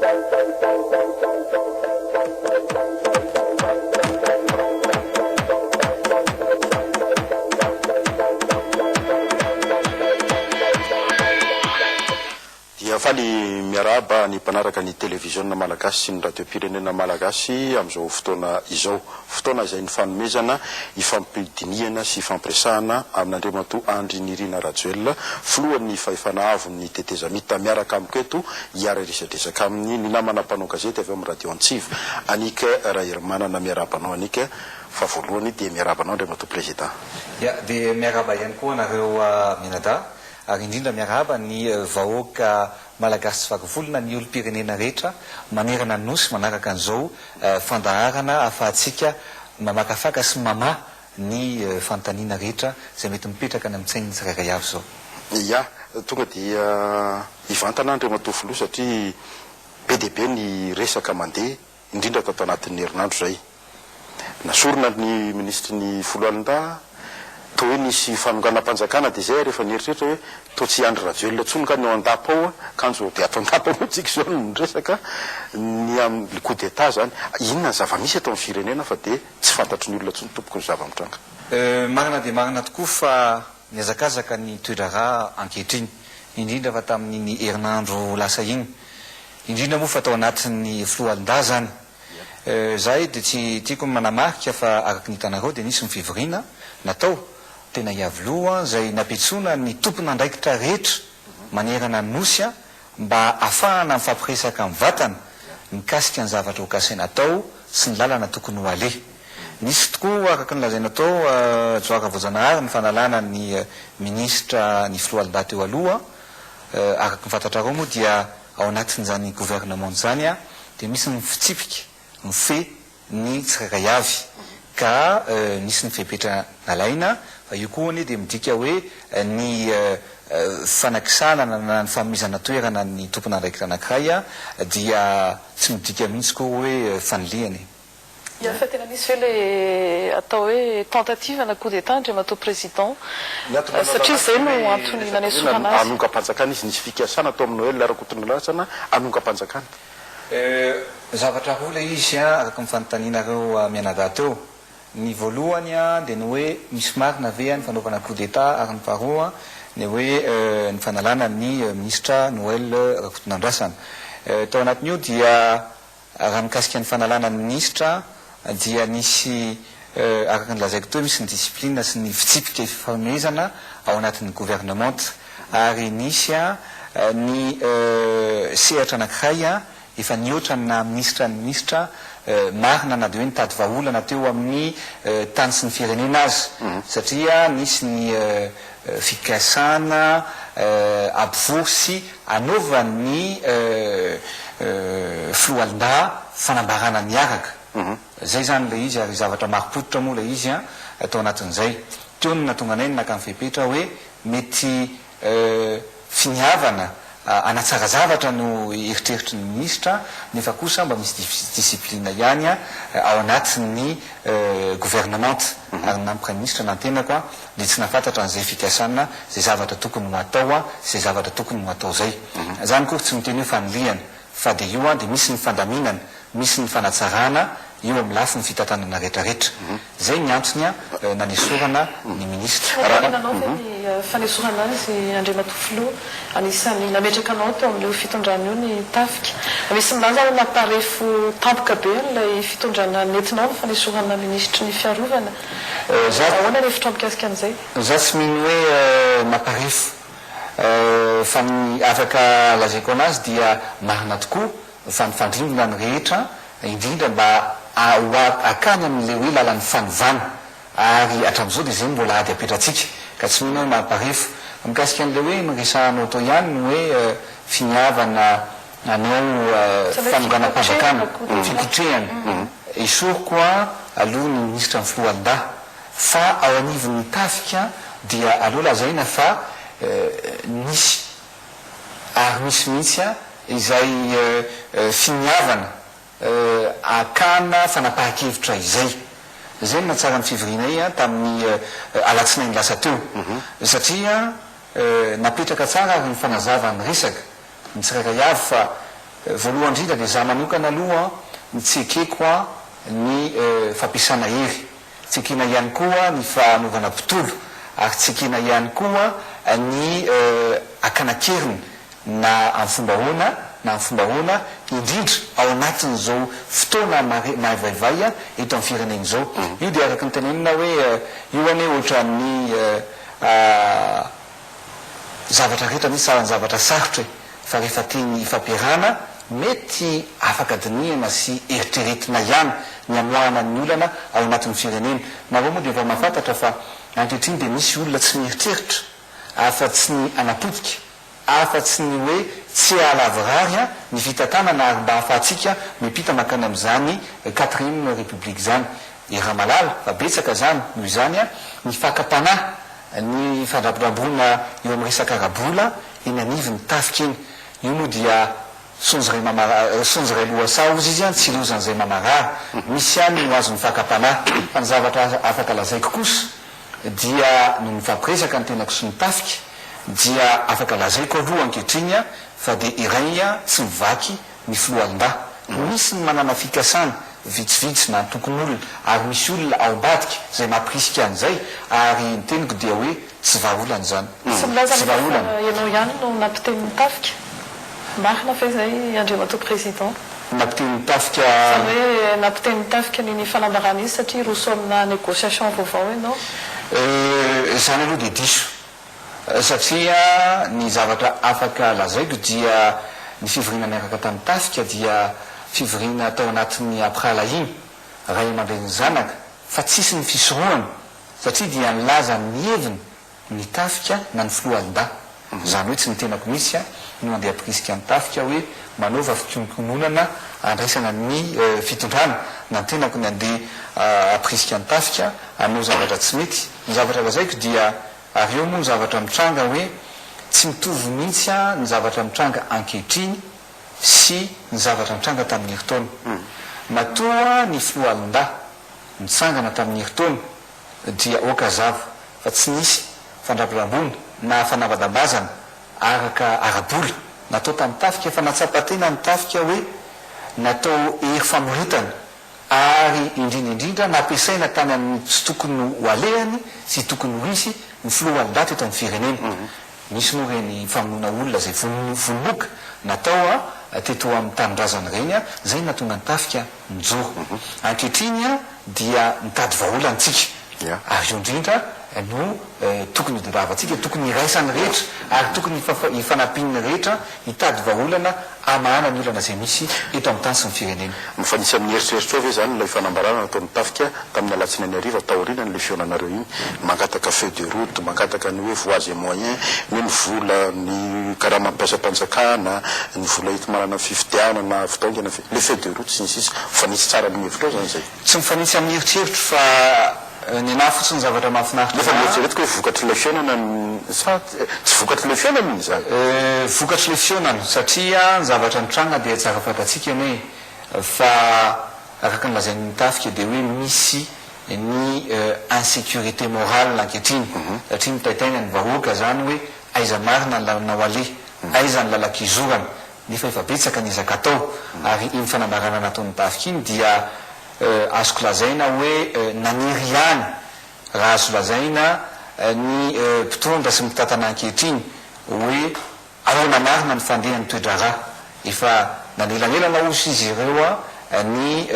Dia faly miarahaba ny mpanaraka ny Televiziona Malagasy sy ny Radiom-pirenena Malagasy amin'izao fotoana izao. Fotoana izay nifanomezana hifampidinihana sy hifampiresahana amin'Andriamatoa Andry Nirina Rajoelina, Filohan'ny Fahefana Avon'ny Tetezamita. Miaraka amiko eto hiara-hiresadresaka aminy ny namana mpanao gazety avy ao amin'ny Radio Antsiva, Annick Raherimanana. Miarahaba anao Annick. Fa voalohany dia miarahaba anao Andriamatoa Prezida. Ya, dia miarahaba ihany koa anareo mianadahy. Ary indrindra miarahaba ny vahoaka Malagasy tsy vaky volo na ny olom-pirenena rehetra manerana ny Nosy manaraka an'izao fandaharana ahafahantsika mamakafaka sy mamaha ny fanontaniana rehetra izay mety mipetraka any amin'ny tsain'ny tsirairay avy izao. Ya, tonga dia hivantana Andriamatoa Filoha satria be dia be ny resaka mandeha indrindra tato anatin'ny herinandro izay. Nasorina ny minisitry ny foloalindahy, toa hoe nisy fanonganam-panjakana dia izay ary efa nieritreritra hoe toa tsy i Andry Rajoelina intsony nga ny ao an-dapa ao, kanjo dia ato an-dapa moa tsika izao no miresaka ny amin'ny coup d'Etat izany. Inona ny zava-misy eto amin'ny firenena fa dia tsy fantatry ny olona intsony tompoko ny zava-mitranga. Marina dia marina tokoa fa nihazakazaka ny toe-draharaha ankehitriny, indrindra fa tamin'iny herinandro lasa iny, indrindra moa fa tao anatin'ny foloalindahy izany. Izahay dia tsy tiako ny manamarika fa araka ny hitanareo dia nisy ny fivoriana natao tena Iavoloha izay nampiantsoana ny tompon'andraikitra rehetra manerana ny Nosy mba hafahana mifampiresaka mivantana mikasika ny zavatra ho kasaina atao sy ny lalana tokony ho aleha. Nisy tokoa araka ny lazaina tao Johara Voajanahary ny fanalana ny minisitra ny foloalindahy teo aloha. Araka ny fantatrareo moa dia ao anatin'izany gouvernement izany dia misy ny fitsipika mifehy ny tsirairay avy ka nisy ny fepetra nalaina fa io koa anie dia midika hoe ny fanakisanana na ny fanomezana toerana ny tompon'andraikitra anankiray dia tsy midika mihitsy koa hoe fanilihana e. Ia, fa tena nisy ve ilay atao hoe tentative na coup d'Etat Andriamatoa Président? Satria izay no antony nanesorana azy. Hanongam-panjakana izy, nisy fikasana tao amin'i Noël Rakotoniratsana hanongam-panjakana. Zavatra roa ilay izy araka ny fanontanianareo mianadahy teo. Ny voalohany dia ny hoe misy marina ve ny fanaovana coup d'Etat ary ny faharoa ny hoe ny fanalana ny minisitra Noël Rakotonandrasana. Tao anatin'io dia Raha mikasika ny fanalana ny minisitra dia nisy araka ny lazaiko teo misy ny discipline sy ny fitsipika ifanomezana ao anatin'ny gouvernementa ary nisy ny sehatra anankiray efa nihoatra ny naha minisitra ny minisitra marina na dia hoe nitady vahaolana teo amin'ny tany sy ny firenena aza satria nisy ny fikasana hampivory sy hanaovan'ny foloalindahy fanambarana miaraka. Izay izany ilay izy ary zavatra marim-pototra moa ilay izy tao anatin'izay. Teo no nahatonga anay naka ny fepetra hoe mety finiavana hanatsara zavatra no eritreritry ny minisitra nefa kosa mba misy discipline ihany ao anatin'ny governemanta ary ny naha praiminisitra nantenako dia tsy nahafantatra an'izay fikasana izay zavatra tokony ho atao sy izay zavatra tokony ho atao izay. Izany akory tsy miteny hoe fanilihana fa dia io dia misy ny fandaminana, misy ny fanatsarana eo amin'ny lafiny fitantanana rehetrarehetra. Izay ny antony nanesorana ny minisitra. Tsy nampaninona anao ve ny fanesorana azy Andriamatoa Filoha? Anisan'ny nametraka anao teo amin'io fitondrana io ny tafika. Misy milaza hoe namparefo tampoka be an'ilay fitondrana nentinao ny fanesorana minisitry ny fiarovana. Ahoana ny hevitrao mikasika an'izay? Za tsy mino hoe namparefo. Fa ny afaka lazaiko anazy dia marina tokoa fa nifandrimbona ny rehetra indrindra mba ho hakany amin'ilay hoe lalan'ny fanovana ary hatramin'izao dia izay no mbola ady apetratsika ka tsy mino aho mahaparefo. Fa mikasika an'ilay hoe noresahanao tao ihany ny hoe finiavana hanao fanonganam-panjakana, fikotrehana, esoriko aloha ny minisitra ny foloalindahy fa ao anivon'ny tafika dia aleo lazaina fa nisy ary misy mihitsy izay finiavana hakana fanapahan-kevitra izay. Izay no nahatsara ny fivorianay tamin'ny alatsinainy lasa teo satria napetraka tsara ary nifanazava ny resaka ny tsirairay avy fa. Voalohany indrindra dia izaho manokana aloha ny tsy ekeko ny fampiasana hery. Tsy ekena ihany koa ny fanaovana mpitolo ary tsy ekena ihany koa ny hakana an-keriny na amin'ny fomba ahoana na amin'ny fomba ahoana, indrindra ao anatin'izao fotoana mahivaivay eto amin'ny firenena izao. Io dia araka ny tenenina hoe io anie ohatran'ny zavatra rehetra misy sahala ny zavatra sarotra e, fa rehefa teny ifampiarahana mety afaka dinihana sy eritreretina ihany ny hamoahana ny olana ao anatin'ny firenena. Nareo moa dia efa mahafantatra fa ankehitriny dia misy olona tsy mieritreritra afa tsy ny hanapotika, afa tsy ny hoe tsy hahalavorary ny fitantanana ary mba hahafahantsika miampita mankany amin'izany quatrième république izany. I Ramalala fa betsaka izany noho izany ny fakam-panahy ny fandrabondraboana eo amin'ny resaka ara-bola eny anivon'ny tafika eny. Io moa dia sonjo iray mamara sonjo iray lohasaha hozy izy an, tsy ilozan'izay mamarara. Misy ihany no azon'ny fakam-panahy. Fa ny zavatra afaka lazaiko kosa dia noho nifampiresaka ny tenako sy ny tafika dia afaka lazaiko aloha ankehitriny fa dia iray tsy mivaky ny foloalindahy. Misy ny manana fikasana, vitsivitsy na antokon'olona, ary misy olona ao ambadika izay mampirisika an'izay, ary ny teniko dia hoe tsy vahaolana izany. Tsy milaza Tsy anefa fa vahaolana. ianao ihany no nampiteny ny tafika. Marina ve izay Andriamatoa Président? Nampiteny ny tafika. Izany hoe nampiteny ny tafika ny fanambarana izy satria hiroso amina négociation vaovao ianao? Izany aloha dia diso. Satria ny zavatra afaka lazaiko dia ny fivoriana niaraka tamin'ny tafika dia fivoriana tao anatin'ny ampirahalahiana, ray aman-dreny zanaka, fa tsisy ny fisorohana satria dia nilaza ny heviny ny tafika na ny foloalindahy. Izany hoe tsy ny tenako mihitsy no andeha hampirisika ny tafika hoe manaova fikononkononana handraisana ny fitondrana na ny tenako ny andeha hampirisika ny tafika hanao zavatra tsy mety. Ny zavatra lazaiko dia Ary eo moa ny zavatra mitranga hoe tsy mitovy mihitsy ny zavatra mitranga ankehitriny sy ny zavatra nitranga tamin'ny herintaona. Matoa ny foloalindahy nitsangana tamin'ny herintaona dia ok hazava fa tsy nisy fandrabirabona na fanavadambazana araka ara-bola natao tamin'ny tafika fa nahatsapa tena ny tafika hoe natao hery famoretana ary indrindra indrindra nampiasaina tany amin'ny tsy tokony ho alehany sy tokony ho izy ny filoha-ndaty eto amin'ny firenena. Nisy moa ireny famonoana olona izay vonomoka natao teto amin'ny tanindrazana ireny, izay no nahatonga ny tafika nijoro. Ankehitriny dia mitady vahaolana isika, ary io indrindra no tokony hodindavantsika, tokony hiraisan'ny rehetra ary tokony hifanampian'ny rehetra hitady vahaolana hamahana ny olana izay misy eto amin'ny tany sy ny firenena. Mifanisy amin'ny eritreritrao ve izany ilay fanambarana nataon'ny tafika tamin'ny alatsinainy hariva taorianan'ilay fihaonanareo iny? Mangataka feuille de route, mangataka ny hoe voies et moyens, ny hoe ny vola, ny karaman'ny mpiasam-panjakana, ny vola enti-manana fifidianana, vitaingana, ilay feuille de route sy ny sisa. Mifanisy tsara amin'ny hevitrao izany izay? Tsy mifanitsy amin'ny eritreritro fa ny anahy fotsiny zavatra mahafinaritra Nefa ahy. noeritreretiko hoe vokatr'ilay fihaonana ny sa tsy vokatr'ilay fihaonana iny izany? Vokatr'ilay fihaonana satria ny zavatra nitranga dia tsara fantatsika anie fa araka ny lazain'ny tafika dia hoe misy ny insécurité morale ankehitriny satria mitaitaina ny vahoaka zany hoe aiza marina ny lalana ho aleha, aiza ny lalan-kizorana nefa efa betsaka ny ezaka atao ary iny fanambarana nataon'ny tafika iny dia azoko lazaina hoe naniry ihany raha azo lazaina ny mpitondra sy ny mpitantana ankehitriny hoe ahoana marina ny fandehan'ny toe-draharaha. Efa nanelanelana hozy izy ireo ny.